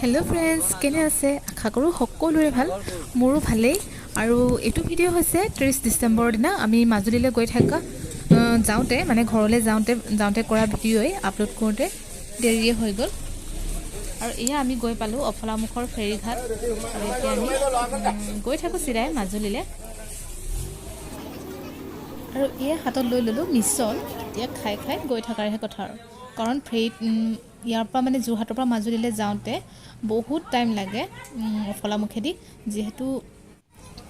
Hello' friends, কেনে আছে? আশা কৰোঁ সকলোৰে ভাল, মোৰো ভালেই। আৰু এইটো ভিডিঅ' হৈছে 30 ডিচেম্বৰৰ দিনা আমি মাজুলীলৈ গৈ থকা যাওঁতে, মানে ঘৰলৈ যাওঁতে যাওঁতে কৰা ভিডিঅ'ই আপলোড কৰোঁতে দেৰিয়ে হৈ গ'ল। আৰু এয়া আমি গৈ পালোঁ অফলামুখৰ ফেৰীঘাট। আৰু এতিয়া আমি গৈ থাকোঁ চিধাই মাজুলীলৈ। আৰু এয়া হাতত লৈ ল'লোঁ মিছল। এতিয়া খাই খাই গৈ থকাৰহে কথা আৰু, কাৰণ ফেৰীত ইয়াৰ পৰা, মানে যোৰহাটৰ পৰা মাজুলীলৈ যাওঁতে বহুত টাইম লাগে অফলামুখেদি, যিহেতু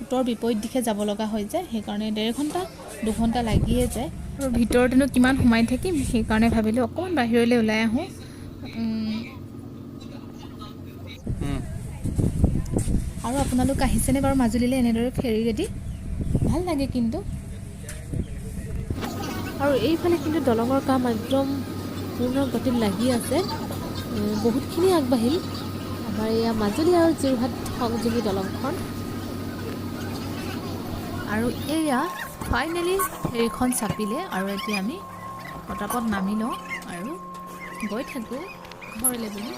উত্তৰ বিপৰীত দিশে যাব লগা হৈ যায়, সেইকাৰণে 1.5 ঘণ্টা 2 ঘণ্টা লাগিয়ে যায়। আৰু ভিতৰতেনো কিমান সোমাই থাকিম, সেইকাৰণে ভাবিলোঁ অকণমান বাহিৰলৈ ওলাই আহোঁ। আৰু আপোনালোক আহিছেনে বাৰু মাজুলীলৈ এনেদৰে ফেৰীৰেদি? ভাল লাগে কিন্তু। আৰু এইফালে কিন্তু দলঙৰ কাম একদম পূৰ্ণ গতিত লাগি আছে। বহুতখিনি আগবাঢ়িল আমাৰ এয়া মাজুলী আৰু যোৰহাট সংযোগী দলংখন। আৰু এয়া ফাইনেলি ফেৰীখন চাপিলে আৰু এতিয়া আমি পটাপট নামি লওঁ আৰু গৈ থাকোঁ ঘৰলৈ বুলি।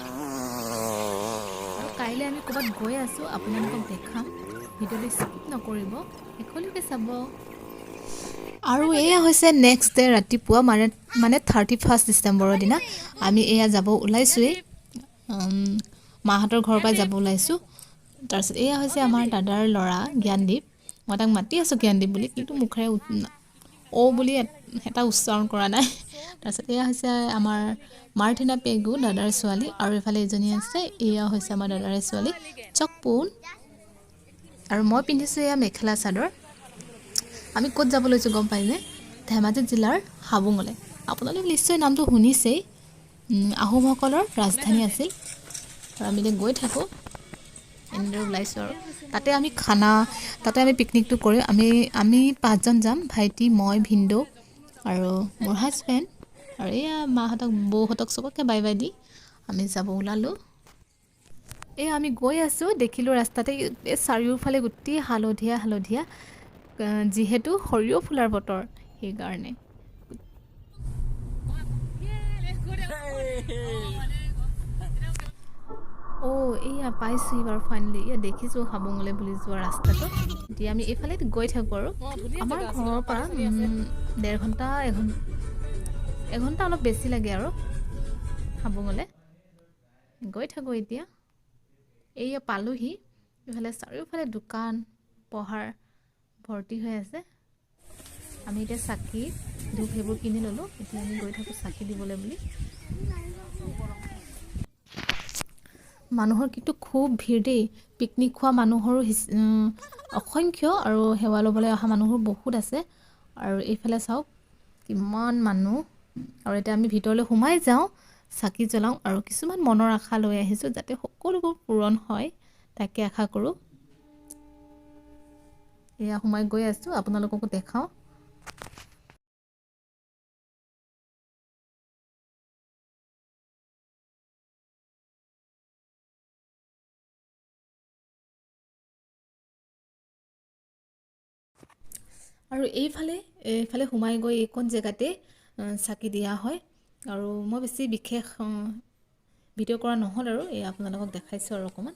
আৰু কাইলৈ আমি ক'ৰবাত গৈ আছোঁ, আপোনালোকক দেখাম। ভিডিঅ'টো স্কিপ নকৰিব, শেষলৈকে চাব। আৰু এয়া হৈছে নেক্সট ডে ৰাতিপুৱা, মানে 31 ডিচেম্বৰৰ দিনা আমি এয়া যাব ওলাইছোঁৱেই। মাহঁতৰ ঘৰৰ পৰা যাব ওলাইছোঁ। তাৰপিছত এয়া হৈছে আমাৰ দাদাৰ ল'ৰা জ্ঞানদীপ। মই তাক মাতি আছোঁ জ্ঞানদীপ বুলি, কিন্তু মুখেৰে অ' বুলি এটা উচ্চাৰণ কৰা নাই। তাৰপিছত এয়া হৈছে আমাৰ মাৰ্থিনা পেগু, দাদাৰ ছোৱালী। আৰু এইফালে এজনী আছে, এয়া হৈছে আমাৰ দাদাৰে ছোৱালী চকপোন। আৰু মই পিন্ধিছোঁ এয়া মেখেলা চাদৰ। আমি ক'ত যাব লৈছোঁ গম পাইনে? ধেমাজি জিলাৰ হাবুঙলৈ। আপোনালোক নিশ্চয় নামটো শুনিছেই, আহোমসকলৰ ৰাজধানী আছিল। আৰু আমি এতিয়া গৈ থাকোঁ, এনেদৰে ওলাইছোঁ। আৰু তাতে আমি খানা, তাতে আমি পিকনিকটো কৰিম। আমি আমি পাঁচজন যাম, ভাইটি, মই, ভিনদেউ আৰু মোৰ হাজবেণ্ড। আৰু এয়া মাহঁতক, বৌহঁতক চবকে বাই বাই the আমি যাব ওলালোঁ। এই আমি গৈ আছোঁ, দেখিলোঁ ৰাস্তাতে এই চাৰিওফালে গোটেই হালধীয়া হালধীয়া, যিহেতু সৰিয়হ ফুলাৰ বতৰ, সেইকাৰণে। অ', এইয়া পাইছোঁহি বাৰু ফাইনেলি। এয়া দেখিছোঁ হাবুঙলৈ বুলি যোৱা ৰাস্তাটো। এতিয়া আমি এইফালে গৈ থাকোঁ। আৰু আমাৰ ঘৰৰ পৰা 1.5 ঘণ্টা, এঘণ্টা অলপ বেছি লাগে আৰু হাবুঙলৈ। গৈ থাকোঁ এতিয়া। এইয়া পালোহি। এইফালে চাৰিওফালে দোকান পোহাৰ ভৰ্তি হৈ আছে। আমি এতিয়া চাকি ধূপ সেইবোৰ কিনি ল'লোঁ। এতিয়া আমি গৈ থাকোঁ চাকি দিবলৈ বুলি। মানুহৰ কিন্তু খুব ভিৰ দেই। পিকনিক খোৱা মানুহৰো অসংখ্য আৰু সেৱা ল'বলৈ অহা মানুহো বহুত আছে। আৰু এইফালে চাওক কিমান মানুহ। আৰু এতিয়া আমি ভিতৰলৈ সোমাই যাওঁ, চাকি জ্বলাওঁ আৰু কিছুমান মনৰ আশা লৈ আহিছোঁ, যাতে সকলোবোৰ পূৰণ হয় তাকে আশা কৰোঁ। এয়া সোমাই গৈ আছোঁ, আপোনালোককো দেখাওঁ। আৰু এইফালে এইফালে সোমাই গৈ এইকণ জেগাতে চাকি দিয়া হয়। আৰু মই বেছি বিশেষ ভিডিঅ' কৰা নহ'ল আৰু এই আপোনালোকক দেখাইছোঁ আৰু অকণমান।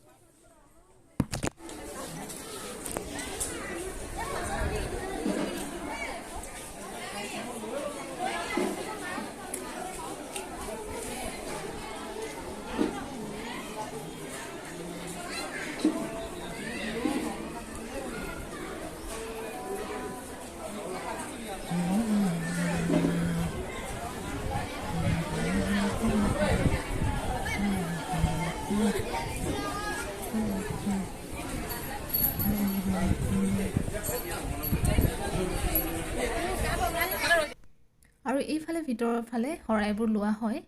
আৰু এইফালে ভিতৰৰ ফালে শৰাইবোৰ লোৱা হয়।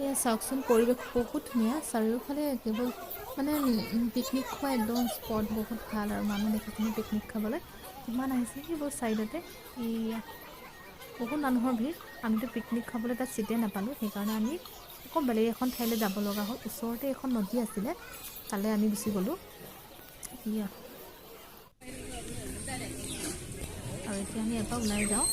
এয়া চাওকচোন, পৰিৱেশ বহুত ধুনীয়া। চাৰিওফালে কেৱল মানে পিকনিক খোৱা একদম স্পট, বহুত ভাল। আৰু মানুহ দেখিছেনে পিকনিক খাবলৈ কিমান আহিছে সেইবোৰ ছাইডতে। এইয়া বহুত মানুহৰ ভিৰ। আমিতো পিকনিক খাবলৈ তাত চিটেই নাপালোঁ, সেইকাৰণে আমি আকৌ বেলেগ এখন ঠাইলৈ যাব লগা হ'ল। ওচৰতে এখন নদী আছিলে, তালৈ আমি গুচি গ'লোঁ। এয়া। এতিয়া আমি এবাৰ ওলাই যাওঁ।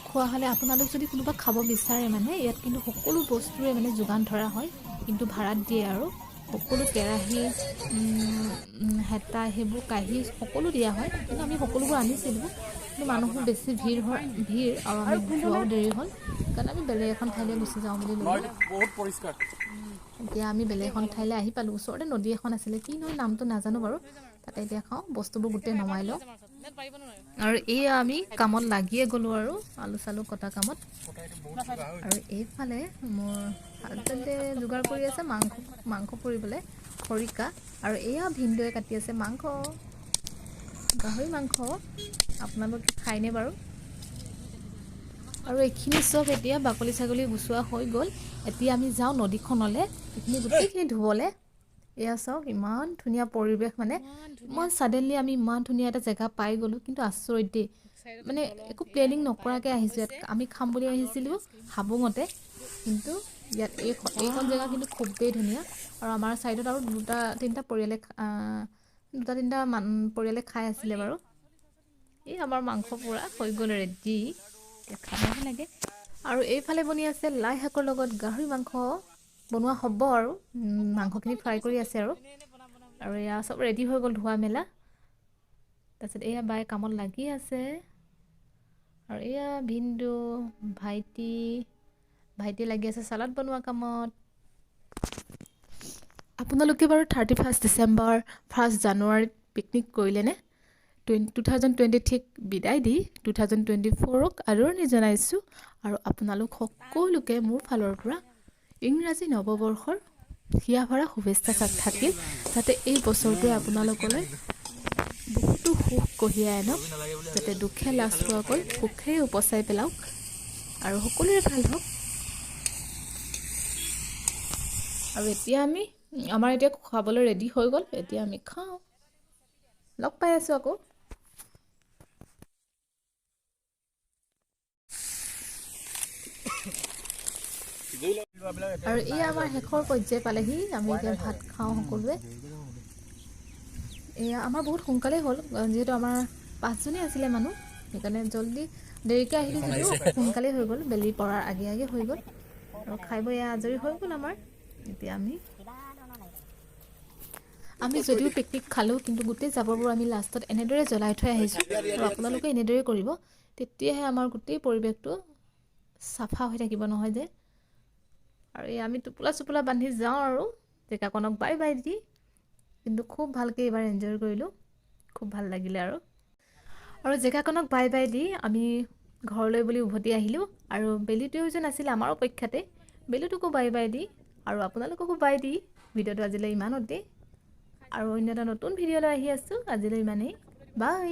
খোৱা হ'লে আপোনালোক যদি কোনোবা খাব বিচাৰে, মানে ইয়াত কিন্তু সকলো বস্তুৰে মানে যোগান ধৰা হয়, কিন্তু ভাড়াত দিয়ে। আৰু সকলো কেৰাহী, হেতা, সেইবোৰ কাঁহী সকলো দিয়া হয়। কিন্তু আমি সকলোবোৰ আনিছিলোঁ, কিন্তু মানুহো বেছি ভিৰ হয়, ভিৰ আৰু আমি যোৱাও দেৰি হ'ল, সেইকাৰণে আমি বেলেগ এখন ঠাইলৈ গুচি যাওঁ বুলি ল'লোঁ। এতিয়া আমি বেলেগ এখন ঠাইলৈ আহি পালোঁ। ওচৰতে নদী এখন আছিলে, কি নহয় নামটো নাজানো বাৰু, তাতে এতিয়া খাওঁ। বস্তুবোৰ গোটেই নমাই লওঁ। আৰু এয়া আমি কামত লাগিয়ে গ'লোঁ আৰু আলু চালু কটা কামত। আৰু এইফালে মোৰ হাজবেণ্ডে যোগাৰ কৰি আছে মাংস পুৰিবলৈ খৰিকা। আৰু এয়া ভিনদেউৱে কাটি আছে মাংস, গাহৰি মাংস। আপোনালোকে খায়নে বাৰু? আৰু এইখিনি চব এতিয়া বাকলি ছাগলী গুচোৱা হৈ গ'ল। এতিয়া আমি যাওঁ নদীখনলৈ, এইখিনি গোটেইখিনি ধুবলৈ। এয়া চাওক, ইমান ধুনীয়া পৰিৱেশ, মানে ইমান ছাডেনলি আমি ইমান ধুনীয়া এটা জেগা পাই গ'লোঁ। কিন্তু আচৰিত দেই, মানে একো প্লেনিং নকৰাকৈ আহিছোঁ। ইয়াত আমি খাম বুলি আহিছিলোঁ হাবুঙতে, কিন্তু ইয়াত এইখন জেগা কিন্তু খুবেই ধুনীয়া। আৰু আমাৰ ছাইডত আৰু দুটা তিনিটা পৰিয়ালে, দুটা তিনিটা মান পৰিয়ালে খাই আছিলে বাৰু। এই আমাৰ মাংস পূৰা হৈ গ'ল ৰেডি, এতিয়া খাবহে লাগে। আৰু এইফালে বনি আছে লাই শাকৰ লগত গাহৰি মাংস বনোৱা হ'ব। আৰু মাংসখিনি ফ্ৰাই কৰি আছে। আৰু আৰু এয়া চব ৰেডি হৈ গ'ল ধোৱা মেলা। তাৰপিছত এয়া বাই কামত লাগি আছে। আৰু এয়া ভিনদেউ, ভাইটি, ভাইটি লাগি আছে চালাড বনোৱা কামত। আপোনালোকে বাৰু 31 ডিচেম্বৰ, 1 জানুৱাৰীত পিকনিক কৰিলেনে? 2023ক বিদায় দি 2024ক আদৰণি জনাইছোঁ। আৰু আপোনালোক সকলোকে মোৰ ফালৰ পৰা ইংৰাজী নৱবৰ্ষৰ হিয়া ভৰা শুভেচ্ছা থাকিল, যাতে এই বছৰটোৱে আপোনালোকলৈ বহুতো সুখ কঢ়িয়াই আনক, যাতে দুখে লাজ পোৱাকৈ সুখেৰে উপচাই পেলাওক আৰু সকলোৰে ভাল হওক। আৰু এতিয়া আমি আমাৰ এতিয়া খাবলৈ ৰেডি হৈ গ'ল, এতিয়া আমি খাওঁ। লগ পাই আছোঁ আকৌ। আৰু এয়া আমাৰ শেষৰ পৰ্যায় পালেহি, আমি এতিয়া ভাত খাওঁ সকলোৱে। এয়া আমাৰ বহুত সোনকালেই হ'ল, যিহেতু আমাৰ 5জনেই আছিলে মানুহ, সেইকাৰণে জল্দি দেৰিকৈ আহিলোঁ যদিও সোনকালেই হৈ গ'ল, বেলি পৰাৰ আগে আগে হৈ গ'ল। আৰু খাই বৈ এয়া আজৰি হৈ গ'ল আমাৰ। এতিয়া আমি যদিও পিকনিক খালোঁ, কিন্তু গোটেই জাবৰবোৰ আমি লাষ্টত এনেদৰে জ্বলাই থৈ আহিছোঁ। আৰু আপোনালোকে এনেদৰে কৰিব, তেতিয়াহে আমাৰ গোটেই পৰিৱেশটো চাফা হৈ থাকিব নহয় যে। আৰু এই আমি টোপোলা চোপোলা বান্ধি যাওঁ আৰু জেগাকণক বাই বাই the. কিন্তু খুব ভালকৈ এইবাৰ এনজয় কৰিলোঁ, খুব ভাল লাগিলে। আৰু আৰু জেগাকণক বাই বাই the আমি ঘৰলৈ বুলি উভতি আহিলোঁ। আৰু বেলিটোৱেও যেন আছিলে আমাৰ অপেক্ষাতে, বেলিটোকো বাই বাই the আৰু আপোনালোককো বাই the. ভিডিঅ'টো আজিলৈ ইমানতে, আৰু অন্য এটা নতুন ভিডিঅ'লৈ আহি আছোঁ। আজিলৈ ইমানেই, বাই।